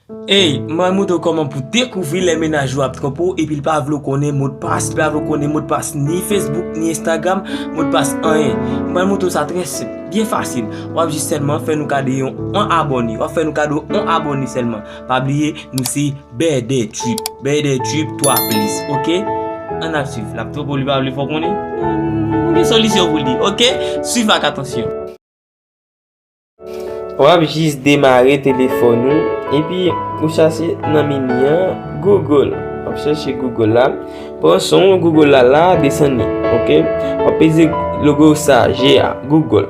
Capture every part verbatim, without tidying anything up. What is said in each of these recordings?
Ey, m pral montre w kòman pou dekouvri lè mennaj ou ap twonpe w epi l pa vle w konnen modpas, li pa vle w konnen modpas ni Facebook, ni Instagram, modpas anyen. M pral montre w sa trè senp, byen fasil. W ap jis sèlman fè nou kado yon, yon abòne. W ap fè nou kado yon abòne sèlman. Pa bliye, nou se Bèdè Trip. Bèdè Trip twa plis, oke? Ann ap swiv. L ap twonpe w, li pa vle fè w konnen. Nou gen solisyon pou li, oke? Swiv ak atansyon. W ap jis demare telefòn ou, epi ou chache nan meni an Google. W ap chache Google la. Pran son Google la, la, desann li, oke? W ap peze logo sa, G A, Google.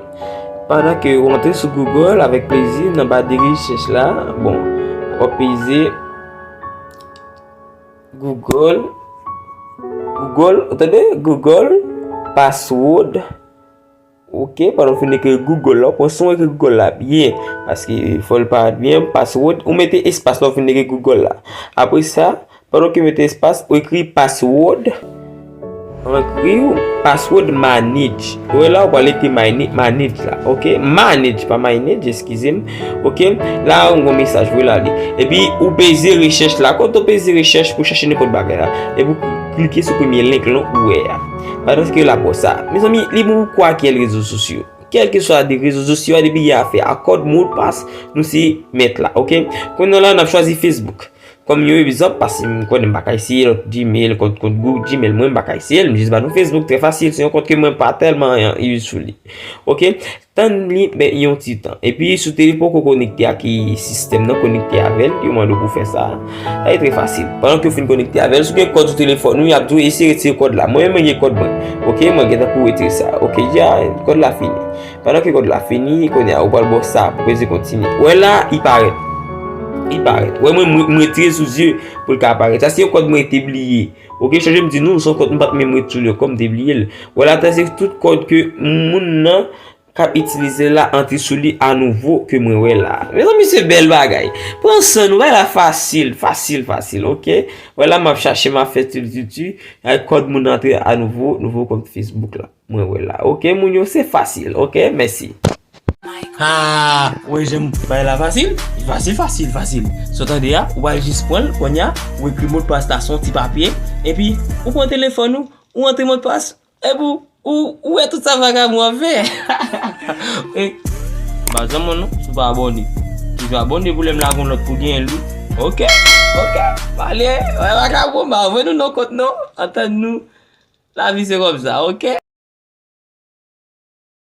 Pandan ke w antre sou Google, avèk plezi, nan ba de rechèch la, bon, w ap peze Google, Google, ou tande? Google, password, oke, pandan w fin ekri Google la, w pran son ekri Google la byen, paske fò l parèt byen, password, ou mete espas lè w fin ekri Google la. Apre sa, pandan ke w mete espas, ou ekri password, ou ekri password manage. Ou wè la, ou pral ekri mane-, manage la, oke? Manage, pa manage, eskize m, oke? La, ou gon mesaj, ou wè la li. Epi, ou peze rechèch la, kote ou peze rechèch pou chache nenpòt bagay la. Epi, ou klike sou premye link lan, ou wè a. Pandan ke l ap ba w sa. Mezanmi, li bon pou kwakèl rezo sosyo. Kèlkeswa de rezo sosyo a, depi gen afè a kòd modpas, nou se mèt la, oke? Kounye a la, n ap chwazi Facebook. Kòm yon egzanp, paske m konnen m pa ka eseye lòt Gmail, kont, kont Google Gmail, mwen m pa ka eseye l, m jis ba nou Facebook, trè fasil, se yon kont ke mwen pa tèlman use sou li. Oke? Tann li, ben, yon ti tan. Epi, si w te poko konekte ak sistèm nan, konekte avè l, yo mande w pou fè sa. Sa e trè fasil. Pandan ke w fin konekte avè l, si w gen kòd sou telefòn ou, y ap di w eseye retire kòd la. Mwen menm, mwen gen kòd mwen. Oke, mwen gentan pou retire sa. Oke, ya, kòd la fini. Pandan ke kòd la fini, kounye a, ou pral ba w sa, pou peze kontinye. Ou wè la, li parèt. Li parèt. Ou wè mwen, mwen, mwen retire sou zye pou l ka aparèt. Sa se yon kòd mwen te bliye. Oke, chonje m di nou, se yon kòd m pa t menm ret sou li ankò, m te bliye l. Ou wè la, sa se tout kòd ke moun nan k ap itilize la antre sou li anouvo ke mwen wè la. Mezanmi, se bèl bagay. Pran san nou, bagay la fasil, fasil, fasil, oke? Ou wè la, m ap chache, m ap fè ti, ti, ti, ak kòd moun antre anouvo, nouvo kont Facebook la. Mwen wè la. Oke, moun yo, se fasil. Oke, mèsi. Ah, ou wè jan bagay la fasil? Fasil, fasil, fasil. Sa w tande a, ou pral jis pran l, kounye a, ou ekri modpas la sou yon ti papye, epi ou pran telefòn ou, ou antre modpas, epi ou, ou, ou wè tout sa vagabon ap fè. E, pa janm non, si w pa abòne. Toujou abòne, pou lè m lage yon lòt pou genyen l wi. Oke, oke, pale, wè vagabon, m pa voye nou non kont non, antann nou. Lavi se kòmsa, oke?